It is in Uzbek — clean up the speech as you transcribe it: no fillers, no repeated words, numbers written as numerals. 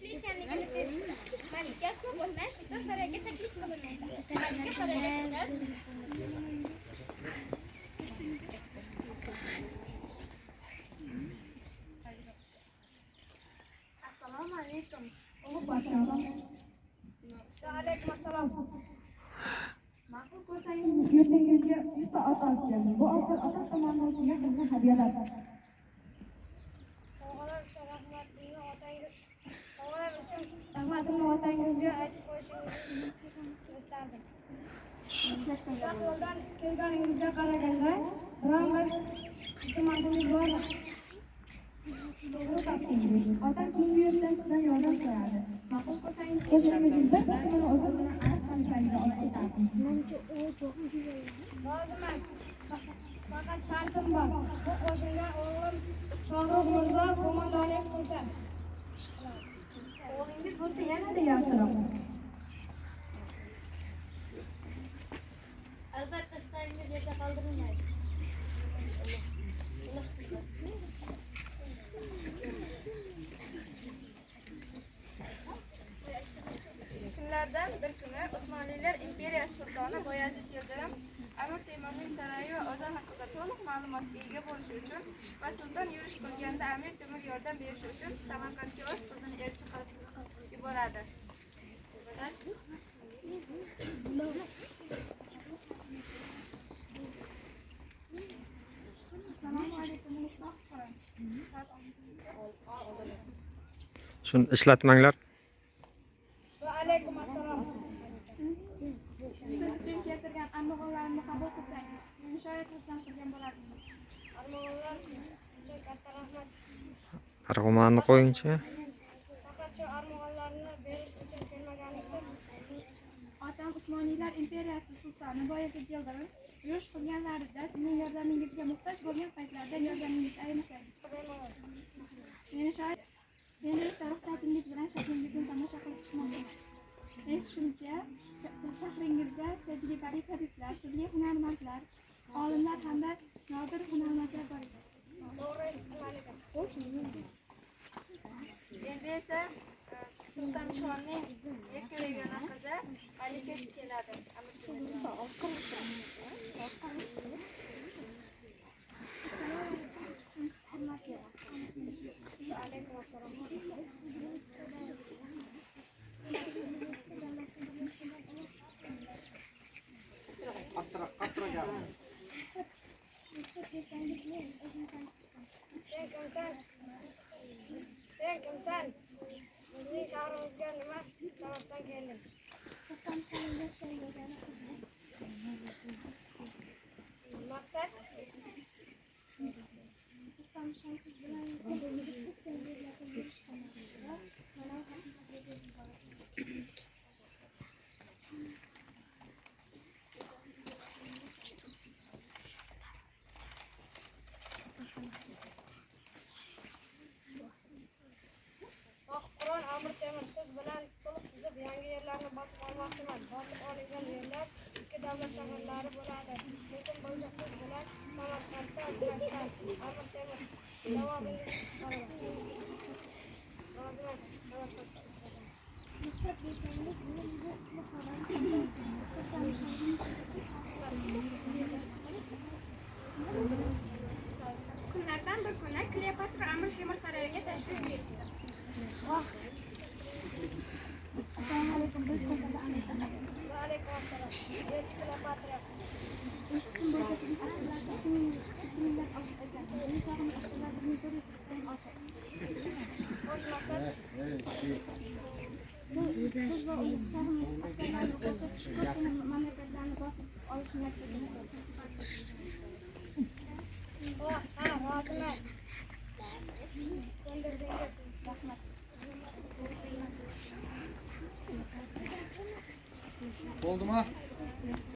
kuchli ekanligini sezdi. Malika ko'p o'tmay sulton saroyiga taklif qilindi. Malika saroyga kirgach, Assalomu alaykum, ulug' podshohim. Va alaykum assalom. Ma'qul ko'rsangiz, yurtingizga 100 ta ot olib keldim. Bu otlar otam tomonidan sizga qilgan hadyalar. Sovg'alar uchun rahmatimni otangiz sovg'alar uchun rahmatimni otangizga aytib qo'yishingizni istardim. Uzoq yo'ldan kelganingizga qaraganda biron bir iltimosingiz bormi? To'g'ri topdingiz. Otam keyingi yurishdan sizdan yordam so'radi. Ma'qul ko'rsangiz, qo'shinimizning bir qismini o'zim bilan Arab qamishaliga olib ketardim. Roziman. Faqat shartim bor. Bu qo'shinga o'g'lim Shohrux Mirzo qo'mondonlik qilsin. O'g'lingiz bo'lsa yanada yaxshiroq. Albatta istagingiz yerda qoldirilmaydi. Kunlardan bir kuni Usmonlilar imperiyasi sultoni Boyazid Yildirim Amir Temurning saroyi va o'zi haqida to'liq ma'lumotga ega bo'lishi uchun va sulton yurish qilganda Amir Temur yordam berishi uchun Samarqandga o'z qizini elchi qilib yuboradi. Assalomu alaykum, ulug' sohibqiron. Shuni ishlatmanglar. Va alaykum assalom. Siz uchun keltirgan armug'onlarimni qabul qilsangiz, meni shoyat xursand qilgan bo'lardingiz. Armug'onlar uchun katta rahmat. Arg'umonni qo'yingchi. Faqat shu armug'onlarni berish uchun kelmaganisiz. Otam Usmoniylar imperiyasi sultoni Boyazid Yildirim yurish qilganlarida sizning yordamingizga muhtoj bo'lgan paytlarida yordamingizni ayamasangiz. Meni shoyat Endi esa ruxsatingiz bilan shahringizni tomosha qilib chiqmoqchiman. Eshitishimcha, shahringizda tajribali tabiblar, turli hunarmandlar, olimlar hamda nodir hunarmandlar bor ekan. To'g'ri eshitdingiz, malika. Endi esa To'xtamishxonning yakka yagona qizi Malika keladi. Amir Temurga. Va alaykum assalom. Ruxsat bersangiz, men o'zimni tanishtirsam. Sen kimsan? Sen kimsan? Bizning shahrimizga nima sababdan kelding? To'xtamishxonning yagona qizi. Maqsad? To'xtamishxon siz bilan sulh tuzib o'tgan yerlarga yurish qilmoqchi va mana bu xatni sizga berib yuboradi. Sohibqiron Amir Temur, siz bilan sulh tuzib yangi yerlarni bosib olmoqchiman. Bosib olingan yerlar ikki davlat shaharlari bo'ladi. Mumkin bo'lsa siz bilan Samarqandda uchrashsam. Amir Temur, javobingizni kutib qolaman. Roziman. Samarqandda uchrashamiz. Ruxsat bersangiz, men bu qutlug' xabarni To'xtamishxonning Kunlardan bir kuni Kleopatra Amir Temur saroyiga tashrif buyurdi. Assalomu alaykum, biz Ko'sada Amir Temur. Va alaykum assalom. Elchi Kleopatra. Eshitishim bo'yicha sizning asrlarda 2000 dan oshiq ekan. Bizning shahrimiz asrlar 1400 dan oshiq. Xo'sh, maqsad? Siz va ulug' shohimiz askarlarni qo'shib, ko'pgina mamlakatlarni bosib olish niyatida ekansiz. Ha, roziman. Ko'ndirdingiz. Rahmat. Oldu mu?